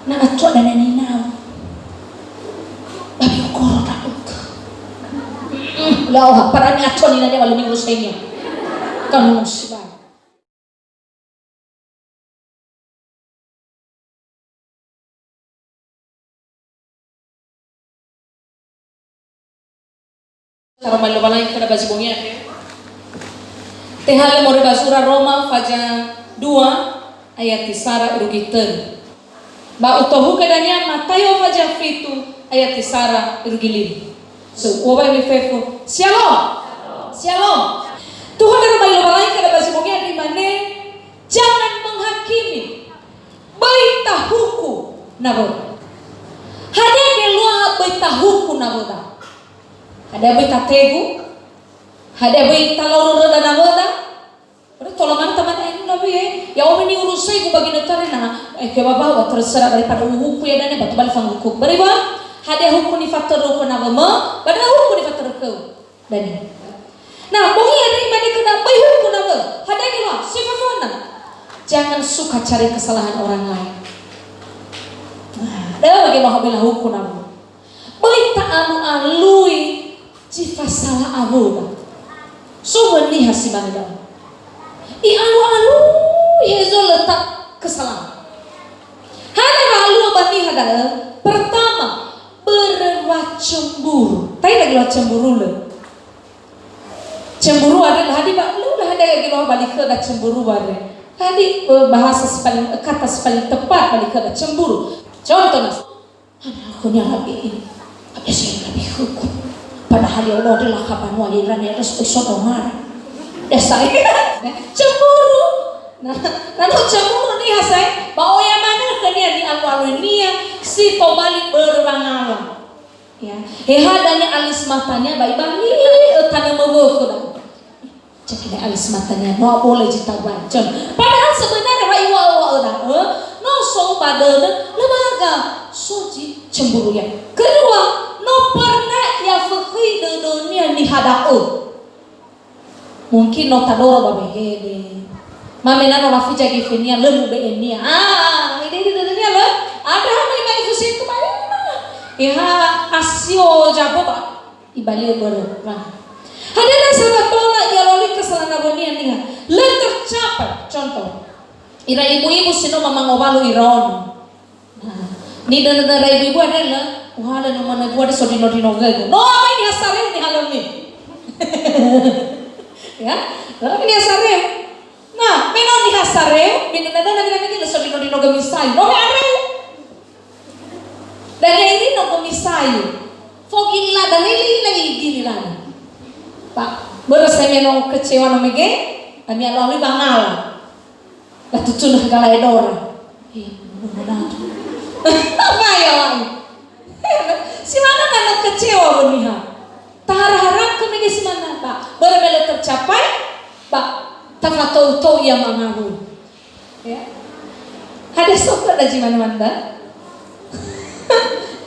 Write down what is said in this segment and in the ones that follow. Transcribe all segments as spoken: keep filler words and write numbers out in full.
Na atua dania ninau. Babi okoro ndra'ugö. Lau ha parani atua ninania wa lö niurusi dania. Kan musiba. Saroma Lowalangi khöda ba zi bongi andre. Tehalö moroi ba zura Roma faza dua ayat tisara irugi tölu. Ba utohugö dania Matayo faza fitu ayat tisara irugi lima. So, uŵa'ö fefu. Syalom. Syalom. Tuhan Roma Lowalangi khöda ba zi bongi andre imane, jangan menghakimi. Böi tahuku nawöda. Hadia geluaha böi tahuku nawöda? Hadia böi tategu? Hadia böi talau röröda nawöda? Berarti tolongan teman enu nabi, eh. Ya, omi niurusi gu bagi nötare na, eh, ke baba wa terserah daripada uhuku ya dania, batu balik fanghuku. Beriwan, hadia huku nifatörö khö nawömö, ba dania huku nifatörö khöu. Dania. Nah, bongi andre imane khöda, böi huku nawö. Hadia geluaha, si föföna. Jangan suka cari kesalahan orang lain. Nah, da'ö geluaha böi lahuku nawö. Böi ta'alu-alui zi fasala awöda. So niha si mane da'ö. I'alu-alui hezo lö ta kesalahan. Hana wa'alua ba niha da'ö? Pertama, börö wa cemburu. Tai lagi wa cemburu lö. Cemburu andre lö hadia ba, lö hadia geluaha ba li khöda cemburu andre. Hadia, eh, bahasa si paling, eh, kata si paling tepat ba li khöda cemburu. Contoh, Mas. Hana khönia labe'e. Hadia si labe'e huku. Padahal ya Allah adalah kabanua ya irana ya das sodongara. Ya saya. Cemburu. Nah, lalu cemburu niha saya. Ba oya manö khönia ni'alu-alunia si tobali börö wangala. Ya, he hadia dania alis matania ba ibali, eh, tanö möwökhö da. Cekele alis matania, no boleh zi tawajon. Padahal sebenarnya wa iŵa'ö-wa'ö da'ö, eh, no so ba dödö, lö baga, so zi cemburu ya. Kedua, no pernah ya fökhöi dödönia niha da'ö. Mungkin no tadoro ba wehede. Mamena no lafiza gefenia, lö mube'enia. Ah, ide-ide dödönia lö. Ada hana ibai fusitu ba ema. Eha asio jabo ba. Ibali'ö börö. Nah. Hadia nasa ba tola ya loli kesalahan nawönia niha. Lö tercapai. Contoh. Ira ibu-ibu si no mamangowalu iraono. Nah, nidönö-dönö ibu-ibu andre lö, uhalö no manö gua de sodino-dino gögu. No amai niha sareu nihalömi. Ya, no amai niha sareu. Nah, me no niha sareu, me nidönö-dönö niha lö sodino-dino gömi sayu. No me areu. Dania iri no gömi sayu. Fogi ila dania ila ila igi ila. Pak, börö saya me no kecewa no mege, ami alo-alo wangala. Latutunö khö galae dora. Eh, mudah-mudahan. Apa ya, Wai? Si manö na no kecewa wö niha. Tahara-hara khö mege si manö, ba. Börö me lö tercapai, ba. Tafatou-tou ia mangawul. Ya. Hadia so khöda zi manö-manö da?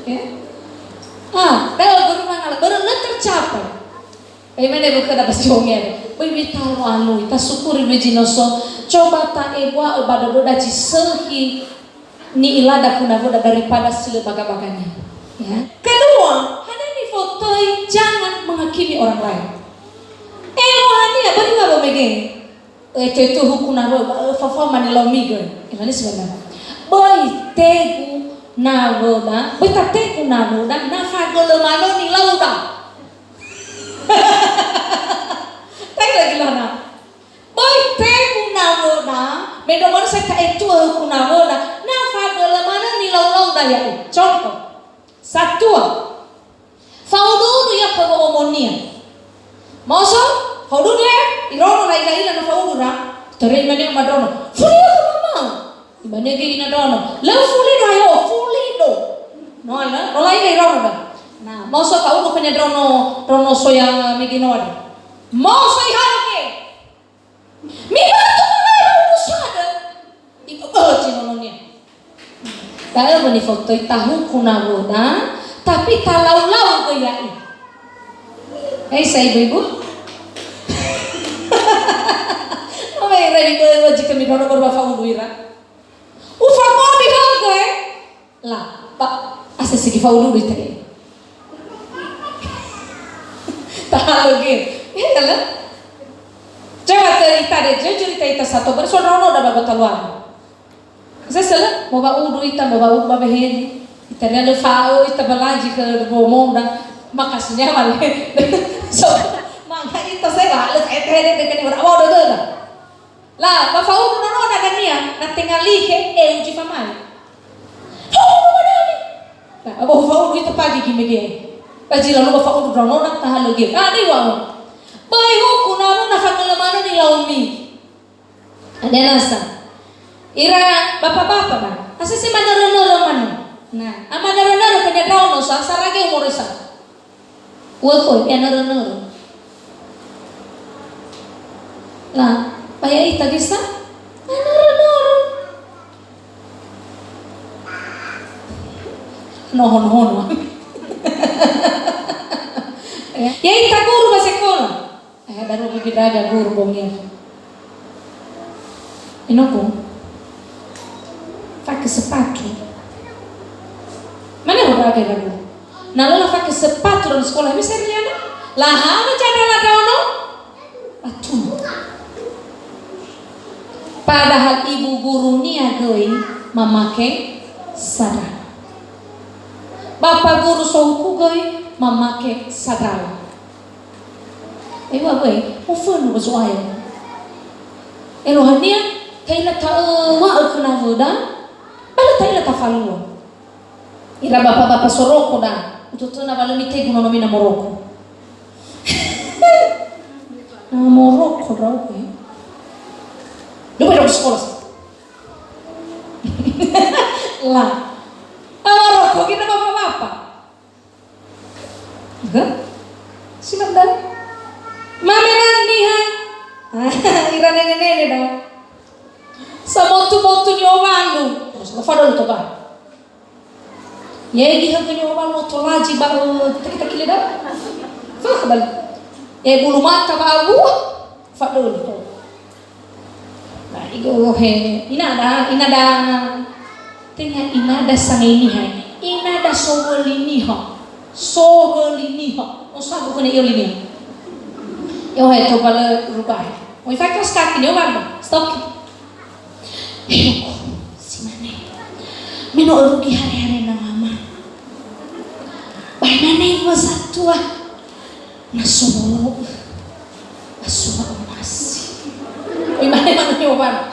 Ya. Ah, börö mangala, börö lö tercapai. Böi mane bökhöda ba zi bongi andre. Böi, böi ta'alu-alui, tasukuri böi zi no so. Coba ta'ebua'ö ba dödöda zi sökhi ni'ilada khö nawöda daripada si lö baga-bagania. Ya. Kedua, hadia nifotöi, jangan menghakimi orang lain. Eluahania, böi ba mege. Öi, töi-töi huku nawö, ba, ö, fafa mane laomi göi. Imane si manö. Böi tegu nawöda, böi tategu nawöda, na fagölö manö nilauda. Tai lagi lana. Böi tegu nawöda, me do manö sa ta'etu'ö huku nawöda, na fagölö manö nilau-lauda ya'u. Contoh. Satua. Fa'udu-udu ia khö wo'omonia. Maoso, fa'udu-udu ia, irono ra ila-ila na fa'udu ra. Terei mane madrono. Fulido khö mama. Imane göi ina ndraono. Lö fulido ayo, fulido. No, lö, no laila irono ra. Na, maoso fa'udu khönia ndraono, ndraono soya mege noa ra. Maoso ihaogö. Mibatu mawera urusadö. Ibu, oh, cinononia. Da'ö wö nifotöi tahuku nawöda, tapi talau-lau göi ya'i. Eh, sa ibu-ibu? Apa yang ready göi wajib kami dono berubah faulu ira? Ufa mau di hal göi. Sesi gifa'udu ita. Tahalö gö. Iya, la? Coba cerita deh, jujur ita, ita sato, baru so ndraono da ba gotaluarga. Sesele, mo wa'udu ita, mo wa'udu ba wehede. Ita ria lö fa'ö ita balaji khö bomoda. Makasih nyawa le. So, mangga ita sewa, lö sa'ete hede, deke ni ora, oh, dödöda. La, ba fa'udu nono na dania, na tenga liche, eu zi famai. Fa'udu ba dami. La, ba fa'udu ita pagi gimege. Ba zi lalu ba fa'udu nono na tahalö gö. Ah, ni wa'o. Böi huku na no na fangelö manö ni laomi. Ada nasa. Ira bapa-bapa ba. Asese manörö-nörö manö. Nah, amanörö-nörö ke ndraono sa, sarage umur sa. Uwökhö, ya nörö-nörö. Nah, ba ya'ita gisa? Ya nörö-nörö. Noho-noho. Ya. Ya'ita guru ba sekola. Eh, baru gigi daga guru bongi. Inoku. Fake sepatu. Mana lo daga guru? Na lö lafake sepatu dalam sekolah, bisa Riana? Lah, apa cara lah daono? Batu. Padahal ibu gurunia göi mamake sandal. Bapa guru sohuku göi mamake sandal. Ewa göi, mofönu ba Zo'aya. Eluahania, ta'ila ta'öwa'ö khö nawöda, ba lö ta'ila tafalua. Ira bapa-bapa soroko da, utötöna wa lö mitegu nonomi na moroko. Na moroko ndra'ugö. Dua ndra'ugö sekolah. La. Awaroko gina bapa-bapa. Hah? Simak dah. Mame nan niha. Ira nene-nene dah. Samotu-motu niowalu. Terus fadöl to ba. Ye, di hagö niowalu to laji ba, eh, taki-taki le dah. Fah bal. Eh, bulu mata ba abu. Fadöl to. Ba igohe, inada, inada, tenga inada sangai niha, inada sohöli niha, sohöli niha, osabu kena ioli niha. Yohe to bala rubah. Oi fai kos kaki nio bala, stop. Heko, si mane. Meno rugi hare-hare na mama. Ba mane iwa satua. Na sowolo'ö, ba sowa'ö omasi. Imane manö niowana.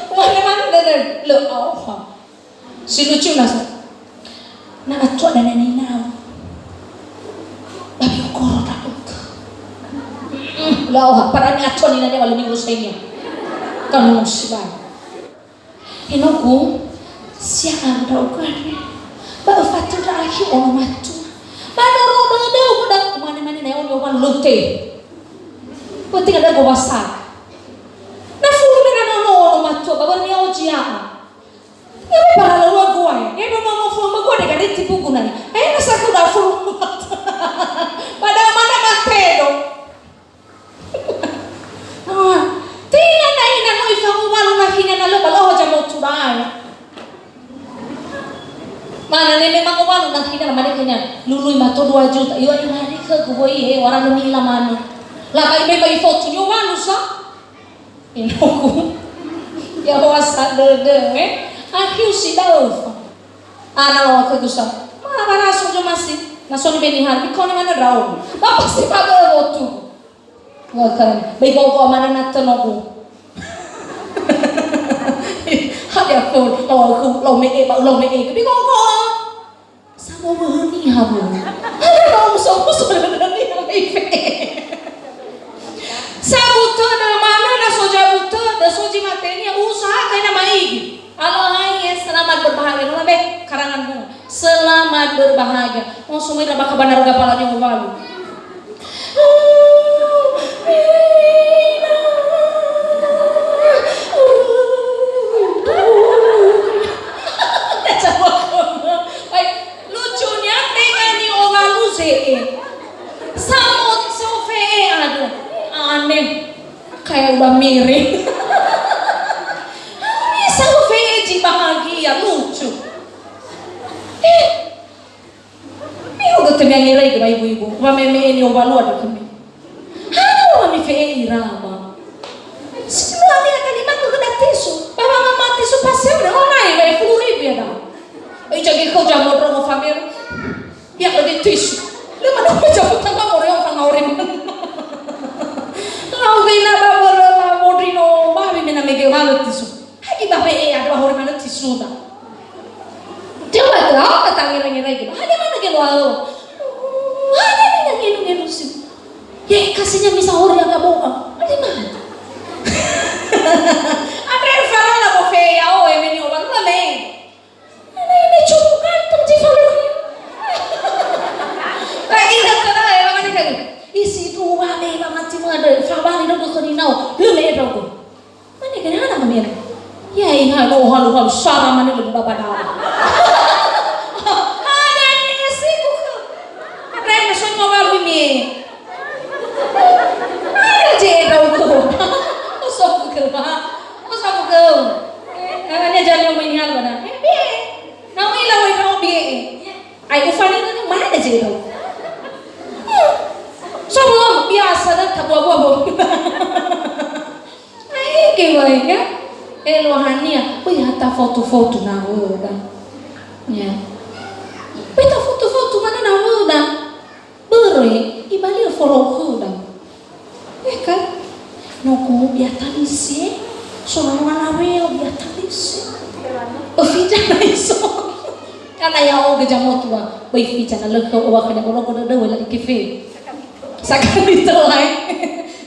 Imane manö dödö, lö aoha. Si lucu nasa. Na atua dania ninau. Ba biokoro ndra'ugö. Lö aoha, padahal ni atua ninania wa lö niurusi nia. Kan no sibai. Enogu, sia'a ndra'ugö andre. Ba öfatöndra akhi ono matua. Ba noro dödöu da, umane-mane na ya'o niowalu lö te. Penting ada gowasa. Na fulu me na nono ono matua, ba baru ya'o zia'a. Ya me para laua goa, ya me mama fulu ma goa de gare tipu gunani. Eh, na saku da fulu. Pada mana matedo. Ah, tenga na ina no ifangowalu na khina na lö ba lö hoja motu da'e. Mana ne memang ngowalu na khina na mane khönia, lului mato dua juta. Yo, imane khögu, woi, he, wara lö mi'ila manö. La, ba ibe ba ifotu, yo, walu sa. Inogu. Ya, hoasa dödö, eh. Akhiu si da'ö fa. Ana lawa khögu sa. Ma, wara so zomasi. Na so ni beni hal, bikone mana rau. Ba pasti pada motu. Wah, keren. Bai gogo amana na tönogu. Hadia ko, lau aku, lau me'e, ba lau me'e. Bai gogo. Samo wöhöni habu. Lau muso-muso ni habu. Sabu tödö mana na so jabu tödö, so zi matenia, usaha kaina maigi. Alo hai, selamat berbahagia. Nona be, karangan bunga. Selamat berbahagia. Oh, semua ira bakal bandar gapala nyowo balu. Baik, lucunya tenga niowalu ze'e. Samot sofe, aduh, aneh. Ka Udah miring. Bisa feji bahagia, lucu. Eh, Mihugö tömi angeraigö ba ibu-ibu, wameme'e ni'owalua dökhömi. Hana wa mife'e ira, ma? Sindruami akan imangö khöda tisu, ba wangama tisu paseo, na orai wa efulu ribu ya, da. Ijagi khöu zamondrongo fameo. Ya, lagi tisu. Lima doa jam utama moreo fangaore. Lau gina ba börö la mondrino, ba mena mege halö tisu. Hagi ba be'e adu ahori manö tisuna. Coba tuh, apa tak ngira-ngira gitu. Hanya mana gitu, halo. Hanya ini yang ngenu-ngenu sih. Ya, kasihnya misa hori agak bohong. Hanya mana? Andre falala mo fe ya, oh, emeni oban lame. Mana ini cukup ganteng sih falala. Lagi nak kena ya, mana kali? Isi dua deh, bang, nanti mana ada. Fabali dong ke kau. Lu me dong. Mane gana na mane. Ya, iha no halu-halu sara mane lö ba badawa. Ada ni siku. Rena so no balu mi. Ada je dau ko. Oso ku ke ba. Oso ku ke. Eh, ini jadi yang main hal mana. Eh, bi. Nama ila wai kau bi. Ai ufani mana je dau. So biasa da tabua-bua bo. Aege wae, ya. Eluahania, böi ha tafotu-fotu nawöda. Ya. Böi tafotu-fotu mana nawöda. Börö, ibali'ö folou khöda. Eh, kan? Nogu biatalise, sononga naweo biatalise. Öfija na iso. Kana ya'o gezamotua, böi fija na lö khöu owa khönia bologo dödöu wela ikefe. Sakali tö lae.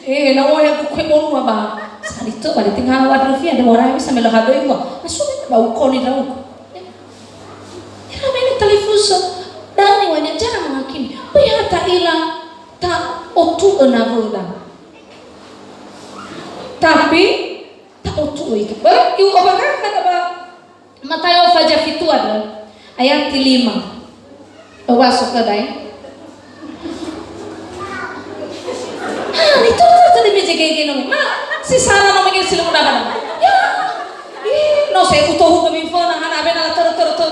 Eh, na oya ku kue bonua ba. Sakali tö ba de tenga wa dröfia de warai bisa melo hadoi wa. Na so ba ukoni drau. Ira mene talifusö. Dani wa ne jara mangakimi. Böi ha ta'ila ta otu'ö nawöda. Tapi ta otu'ö itu. Ba, iu apa kan kata ba Matayo faza fitu ada, ayat lima. Owa so khöda, eh. Ha, ni tö tö tö demi jegege no. Ma, si sara no mege si lemu daba. Ya. Ih, no se utohu kami fona hana abena la tö tö tö.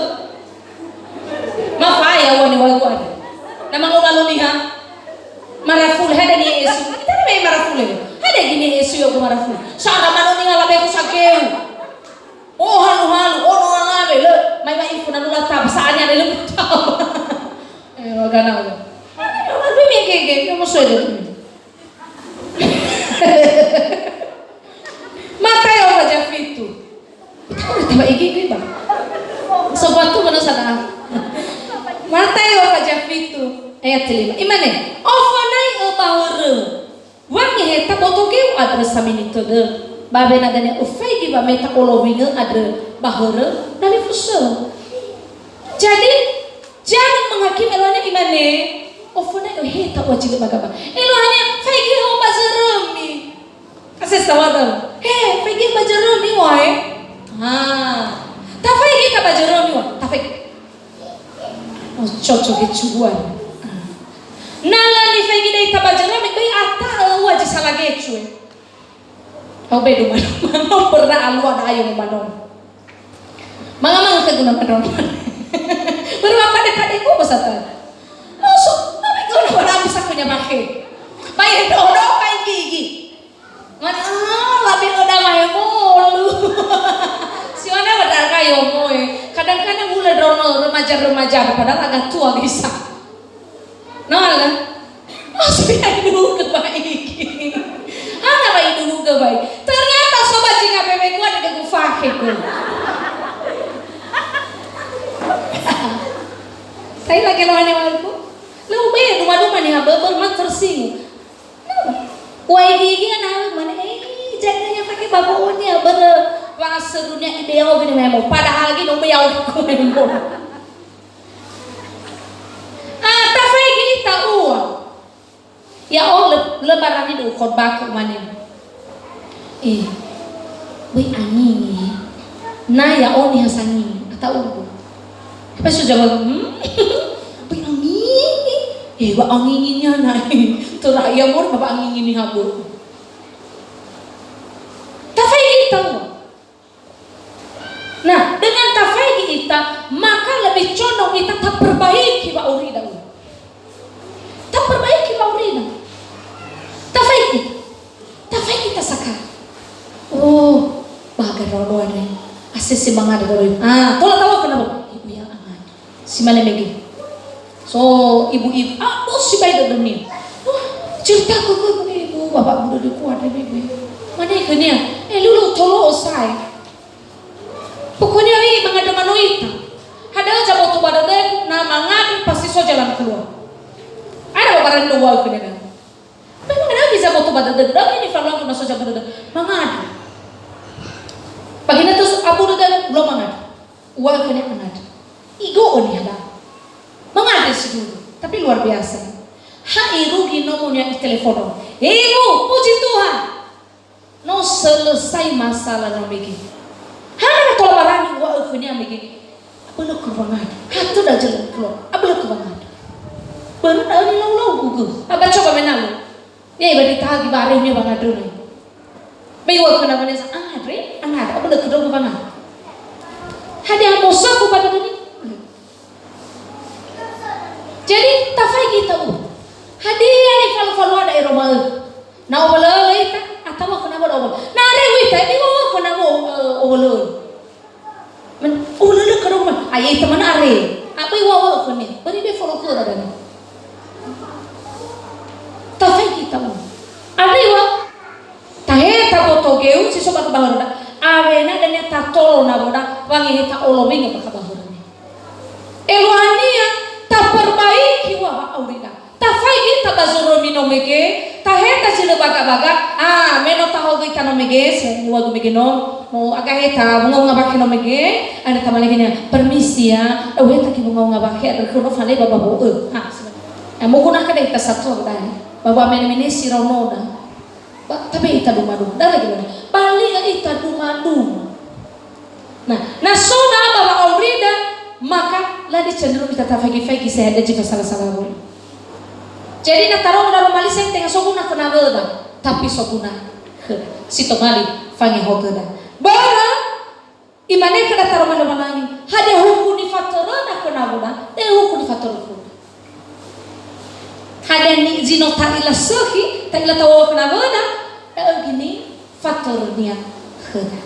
Ma fa ya wani wa gua. Na mangola lo niha. Marafule, hada ni Yesu. Kita ni marafule. Hada gini Yesu ya marafule. Sara mano niha la beku sakeu. Oh, halu-halu, ono alawe, lö, mai, mai, ifu, nanu lata, sa'anya, lö, lö, eh, wagana, lö. Lö, lö, lö, mi, ge, ge, ge, mo soe, lö, lö. Matayo faza fitu. Kita udah tambah igi, igi, Bang. Sobat tuh mana sana? Matayo faza fitu, ayat lima. Imane, ofonai'ö ba hörö. Wangehe taboto geu andrö samini tödö, ba wena dania öfaigi wameta olowingö andrö ba hörö dalifusö. Jadi, jangan menghakimi, eluahania imane, oföna öhe ta'ua zi lö ba gaba. Eluahania, faigi ho ba zörömi. Kasih tahu atau? He, faigi ba zörömi wae. Ha. Tafaigi ta ba zörömi wae. Tafaigi. Oh, cocok kecubuan. Na lö nifaigi dai ta ba zörömi, böi ata'ö ua zi sala gecue. Au bedu manon. Pernah alua da ayo manon. Manga-manga ke guna manon. Baru apa deh pada gua pasata. Masuk, tapi gua udah bisa punya pakai. Baik dodo, baik gigi. Mana, ah, labe öda mahe molu. Siwana wadarga yomo, eh. Kadang-kadang gula drono remaja-remaja, padahal agak tua bisa. Nola. Oh, sudah dulu ke baik. Hana baik dulu ke baik. Ternyata sobat jika bebek gua ada ke gufake gua. Saya lagi lawan yang aku. Lu bayar dua-dua nih, abang, abang, tersinggung. Wai gigi kan awak mana, eh, jaganya pakai babo'onia, börö wa serunia ibeao gini memo. Padahal gini ubeao gini memo. Ah, tafaigi ta'ua. Ya'o lö, lö barani du khotbah ku mane. Eh, böi angingi. Na ya'o niha sangingi, ata'u. Apa so jawab, hmm? Böi angingi. Eh, wa angingi niha na. Töra ia mor ba angingi niha bu. Tahu. Nah, dengan tafaigi ita, maka lebih condong ita taperbaiki wa'aurida. Taperbaiki wa'aurida. Tafaigi. Tafaigi tasaka. Oh, baga doa-doa deh. Asese mangada doa. Ah, tola tawa kenapa? Ibu yang aman. Si mane mege. So, ibu-ibu, ah, oh, sibai dödönia. Wah, cerita ke ke ibu, bapak muda de kuat deh, ibu. Mane khönia? Eh, lulu tolo osai. Pokoknya wi mangandrö manö ita. Hadia zaboto ba dödögu, na mangandrö pasti so jalan keluar. Ada babaran dua khönia. Memang ada bisa boto ba dödögu, da ini faluagu na so jalan dödögu. Mangandrö. Pagi na terus abu dödögu, lo mangandrö. Ua khönia mangandrö. Igo'ö niha da. Mangandrö si dulu. Tapi luar biasa. Ha irugi nomornya di telepon. Ibu, puji Tuhan. No selesai masalah no mege. Hana tola barani uŵa'ö khönia mege. Abölö khö wangandrö. Hatö da jalan keluar. Abölö khö wangandrö. Börö da'ö nilau-lau gugö. Aba coba menalo. Ya, iba ditagi bare nia wangandrö nai. Bai uŵa'ö khöna Vanessa, "Angandrö, angandrö, abölö khö wangandrö." Hadia mosöfu ba dödömi? Jadi, tafaigi ita u. Hadia nifalu-faluada ero ma'ökhö? Na obalö'ö ita, atawa khöna ba da obalö'ö? Na areu ita, emi wa khöna mo, eh, obalö'ö. Men, obalö'ö khöna ma. Ae ita mana are. Apa iwa wa khöna? Beri be folo khöra dani. Tafaigi ita u. Areu wa. Taheta boto geu si so ba khö bahöröda. Awena dania tatolo nawöda, wangehe ta'olowinga ba khö bahöröda. Eluahania, taperbaiki wa wa'aurida. Tafaigi ita ba zoromi no mege, taheta zi lö baga-baga, ah, me no tahogö ita no mege, se nuagu mege no, no aga heta, wongaunga bakhe no mege, ana tamalege nia, "Permisi ya, eu heta ki wongaunga bakhe, ada khö no fale ba babo'ö." Ah, sebe. Eh, mogunaka dai ta satua dai. Ba wamene-mene si raonoda. Ba, tabe ita duma-duma. Dara gimana? Bali'ö ita duma-duma. Nah, na so da'a ba wa'aurida, maka lö cenderung ita tafaigi-faigi sehingga jiwa sala-sala wulu. Jadi na taroma da'a Roma li seng tenga so guna khö nawöda, tapi so guna khöda. Si tobali fangehogöda. Börö, imane khöda taroma Lowalangi, hadia huku nifatöröda khö nawöda, te huku nifatörö khöda. Hadia ni-, zi no ta'ila sökhi, ta'ila tawoa khö nawöda, da'ö göi nifatörönia khöda.